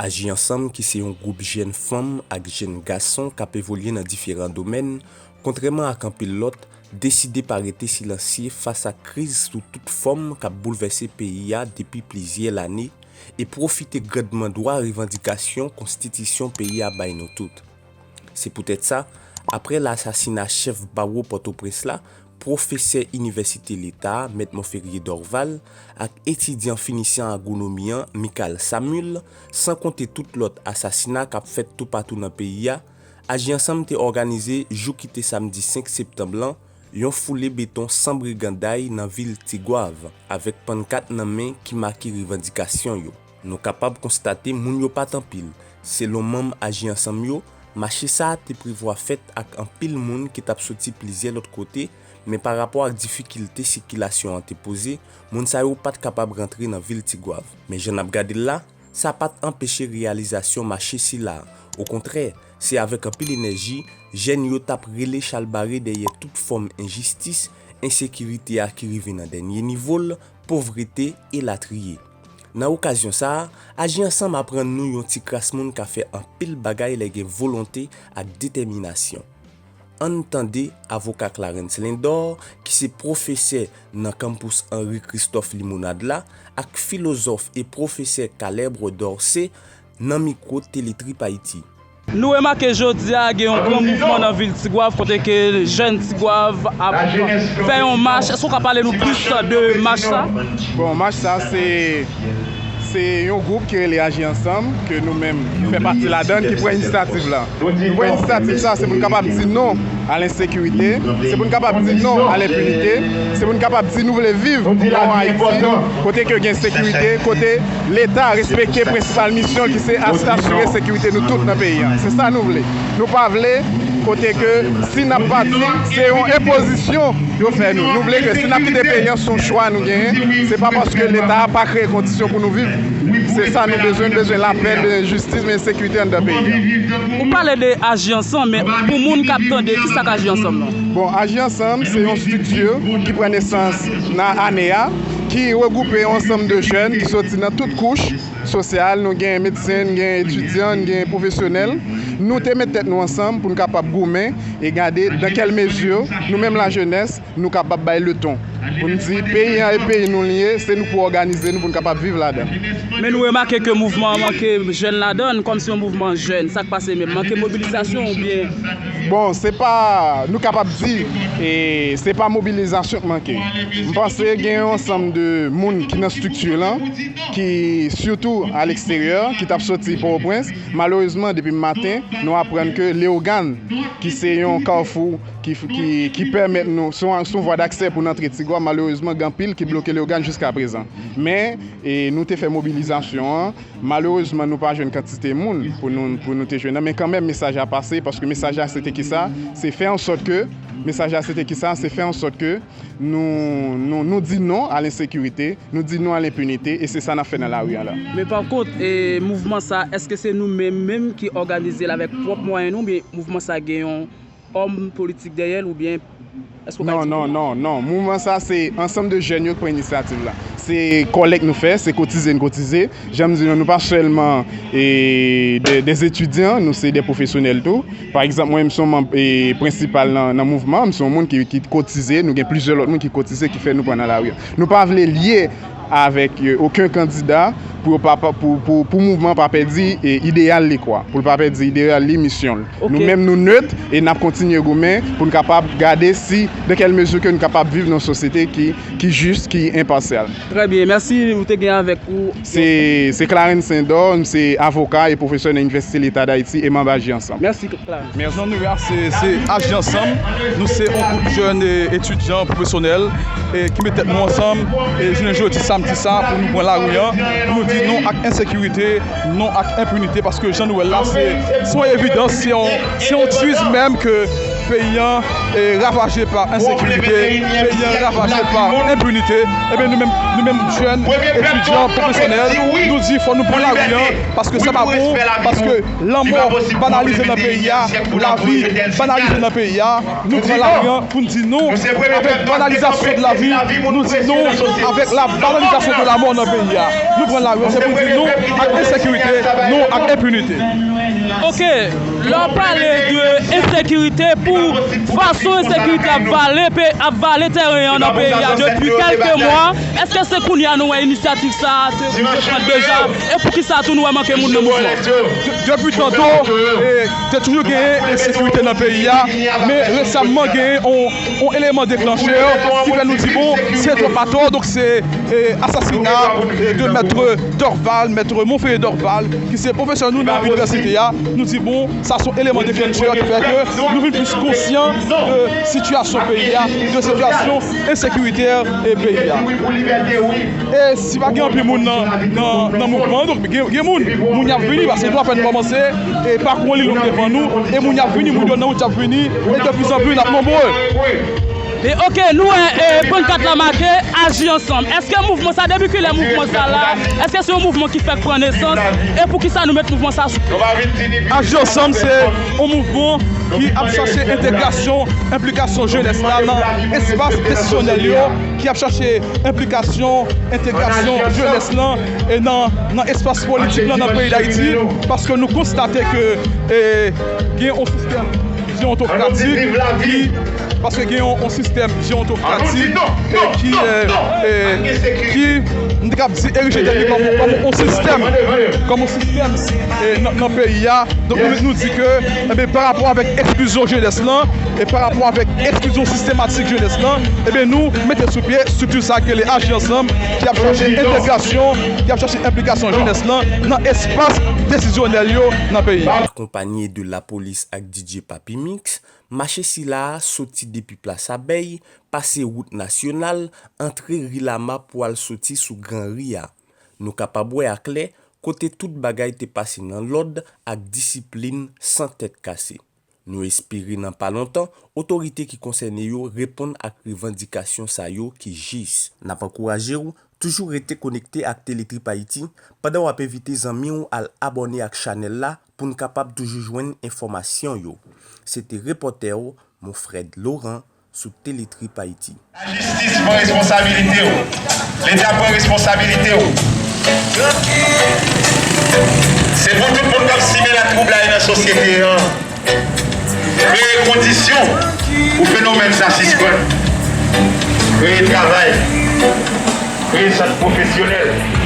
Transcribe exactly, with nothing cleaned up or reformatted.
Aji Ansanm, ki se yon gwoup jèn fanm ak jèn gason k ap evolye nan diferan domèn, kontrèman ak anpil lòt, deside pa rete silansye fas ak kriz sou tout fòm k ap boulvèse peyi a depi plizyè lane e pwofite grandman dwa revandikasyon konstitisyon peyi a bay nou tout. Se poutèt sa, aprè lasasina chèf bawo Pòtoprens la, pwofesè Inivèsite Leta a, Mèt Monferrier Dorval, ak etidyan finisyan agwonomi an, Michaël Samuel, san konte tout lòt asasina k ap fèt toupatou nan peyi a, Aji Ansanm te òganize, jou ki te samdi senk septanm lan, yon foule beton san briganday nan vil Tigwav, avèk pannkat nan men ki make revandikasyon yo. Nou kapab konstate moun yo pa t anpil. Selon manm Aji Ansanm yo, mache sa a te prevwa fèt ak anpil moun ki t ap soti plizyè lòt kote, men parapò ak difikilte sikilasyon an te poze, moun sa yo pa t kapab rantre nan vil Tigwav. Men jan n ap gade l la, sa pa t anpeche reyalizasyon mache sila a. Okontrè, se avèk anpil enèji, jèn yo t ap rele chalbare dèyè tout fòm enjistis, ensekirite a ki rive nan dènye nivo l, povrete, elatriye. Nan okazyon sa a, Aji Ansanm aprann nou yon ti kras moun ka fè anpil bagay lè gen volonte ak detèminasyon. Ann tande avoka Clarens Lindor, ki se pwofesè nan kanpous Henri Christophe Limonad la, ak filozòf e pwofesè Caleb Dorcé nan mikwo Teletrip Ayiti. Nou remake jodi a gen yon gran mouvman nan vil Tigwav kote ke jèn Tigwav ap fè yon mach. Èske w ka pale nou plis de mach sa? Bon, mach sa se, se yon gwoup ki rele Aji Ansanm, ke nou menm fè pati ladan l, ki pran inisyativ la. Nou pran inisyativ sa, se pou n kapab di non a lensekirite, se pou n kapab di non a lenpinite, se pou n kapab di nou vle viv yon Ayiti kote ke gen sekirite, kote Leta respekte prensipal misyon ki se as-, asire sekirite nou tout nan peyi a. Se sa nou vle. Nou pa vle kote ke si n ap pati, se yon enpozisyon yo fè nou. Nou vle ke si n ap kite peyi a, se yon chwa nou genyen. Se pa paske Leta a pa kreye kondisyon pou nou viv. Se sa nou bezwen, nou bezwen lapè, nou bezwen jistis, men sekirite anndan peyi a. Ou pale de Aji Ansanm, men pou moun k ap tande, ki sa k Aji Ansanm nan? Bon, Aji Ansanm, se yon estrikti ki pran nesans nan ane a, ki regwoupe yon ansanm de jèn ki soti nan tout kouch sosyal. Nou gen medsen, gen etidyan, gen pwofesyonèl. Nou te met tèt nou ansanm pou n kapab goumen e gade dans quelle mesure nou menm lajenès, nou kapab bay le ton. Pou n di, peyi an e peyi nou l ye, se nou pou òganize nou, pou n kapab viv ladan l. Men nou remake ke mouvman an manke jèn ladan l, kòmsi yon mouvman jèn. Sa k pase menm? Manke mobilizasyon oubyen? Bon, se pa, nou kapab di, e, se pa mobilizasyon k manke. M panse gen yon ansanm de moun ki nan estrikti lan, ki sitou a leksteryè, ki t ap soti Pòtoprens. Malerezman, depi maten, nou aprann ke Leyogàn, ki se yon kafou ki, ki, ki pèmèt nou, se yon, se yon vwa daksè pou n antre Tigwav, malerezman, gen anpil ki bloke Leyogàn jiskaprezan. Men, e, nou te fè mobilizasyon an. Malerezman, nou pa jwenn kantite moun pou nou, pou nou te jwenn nan. Men kanmenm, mesaj la pase, paske mesaj la, se te kisa? Se fè an sòt ke, mesaj la, se te kisa? Se fè an sòt ke nou, nou, nou di non a lensekirite, nou di non a lenpinite, e se sa n ap fè nan lari a la. Men pa kont, e, mouvman sa, èske se nou menm menm ki òganize l avèk pwòp mwayen nou, oubyen mouvman sa gen yon òm politik dèyè l, oubyen èske w ka... Non, non, non, non. Mouvman sa, se ansanm de jèn yo ki pran inisyativ la. Se kòlèk nou fè, se kotize n kotize. Jan m di nou, nou pa sèlman, e, de, de etidyan, nou se de pwofesyonèl tou. Pa egzanp, mwen menm, se yon manm, e, prensipal nan, nan mouvman, m se yon moun ki, ki kotize, nou gen plizyè lòt moun ki kotize, ki fè nou pran nan lari a. Nou pa vle lye avèk, e, okenn kandida pou yo pa, pa, pou, pou, pou mouvman pa pèdi, e, ideyal li kwa, pou l pa pèdi ideyal li, misyon l. Ok. Nou menm, nou net e n ap kontinye goumen pou n kapab gade si, dans quelle mesure ke nou kapab viv nan yon sosyete ki, ki jis, ki enpasyal. Trè byen, mèsi. Ou te gen avèk ou... Se, se Clarens Lindor, m se avoka e pwofesè nan Inivèsite Leta d Ayiti e manm Aji Ansanm. Mèsi, Clarens. Mèsi. Jan nou ye a, se, se Aji Ansanm. Nou se yon gwoup jèn, e, etidyan, pwofesyonèl, e, ki met tèt nou ansanm, e, jounen jodi samdi sa, pou nou pran lari a, pou nou di non ak ensekirite, non ak enpinite, paske jan nou wè l la, se, se yon evidans, se yon, se yon tuiz menm ke peyi an, e, ravaje pa ensekirite, peyi an ravaje pa enpinite. Ebyen, nou menm, nou menm jèn, etidyan, pwofesyonèl, nou di fò nou pran lari a, paske sa pa bon, paske lanmò banalize nan peyi a, lavi banalize nan peyi a. Nou pran lari a pou n di non avèk banalizasyon de lavi, nou di non avèk la banalizasyon de lanmò nan peyi a. Nou pran lari a, se pou n di non ak ensekirite, Non ak enpinite. Ok, lè w pale de ensekirite, pou fason ensekirite ap vale, pe, ap vale teren an nan peyi a depi kèlke mwa, èske se kounye a nou wè inisyativ sa a te, te pran deja? E poukisa tou nou wè manke moun nan mouvman? Depi tanto, e, te toujou genyen ensekirite nan peyi a, men resamman genyen yon, yon eleman deklanchè ki fè nou di, bon, se twò pa twò, donk se e, asasina de mèt Dorval, mèt Monferrier Dorval, ki se pwofesè nou nan inivèsite a, nou di, bon, sa se yon eleman deklanchè ki fè ke nou vin plis konsyan de sitiyasyon peyi a, de sitiyasyon ensekiritè e peyi a. E si pa gen anpil moun nan, nan, nan mouvman an, donk gen, gen moun, moun y ap vini, paske nou apèn kòmanse, e pakou an li long devan nou, e moun y ap vini, moun yo nan wout y ap vini, e de plis an plis n ap nonbre. E ok, nou wè, e, pannkat la make Aji Ansanm. Èske mouvman sa, depi kilè mouvman sa la, èske se yon mouvman ki fèk pran nesans? E poukisa nou met mouvman sa sou pye? Aji Ansanm se yon mouvman ki ap chache entegrasyon, enplikasyon jenès la nan espas desizyonèl yo, ki ap chache enplikasyon, entegrasyon jenès lan e nan, nan espas politik lan nan peyi Dayiti, paske nou konstate ke, e, gen yon sistèm jewontokratik ki, paske gen yon, yon sistèm jewontokratik e ki, e, e, ki, m te kab di, erije tèt li kòm, kòm yon sistèm, kòm yon sistèm, e, nan, nan peyi a. Donk, nou, nou di ke, enben, pa rapò avèk eksklizyon jenès lan e pa rapò avèk eksklizyon sistematik jenès lan, enben, nou mete sou pye estrikti sa ki rele Aji Ansanm, ki ap chache entegrasyon, ki ap chache enplikasyon jenès lan nan espas desizyonèl yo nan peyi a. Akonpanye de lapolis ak D J Papy Mix, mache sila a soti depi Plas Abèy, pase wout nasyonal, antre ri Lama pou al soti sou Gran Ri a. Nou kapab wè aklè kote tout bagay te pase nan lòd ak disiplin san tèt kase. Nou espere nan pa lontan, otorite ki konsène yo reponn ak revandikasyon sa yo ki jis. N ap ankouraje w toujou rete konekte ak Teletrip Ayiti pandan w ap envite zanmi w al abòne ak chanèl la pou n kapab toujou jwenn enfòmasyon yo. Se te repòtè w, Monfred Laurent, sou Teletrip Ayiti. Lajistis pran responsabilite w. Leta pran responsabilite w. Se pou tout moun k ap simen latwoublay nan sosyete an kreye kondisyon pou fenomèn sa sispann. Kreye travay, kreye sant pwofesyonèl.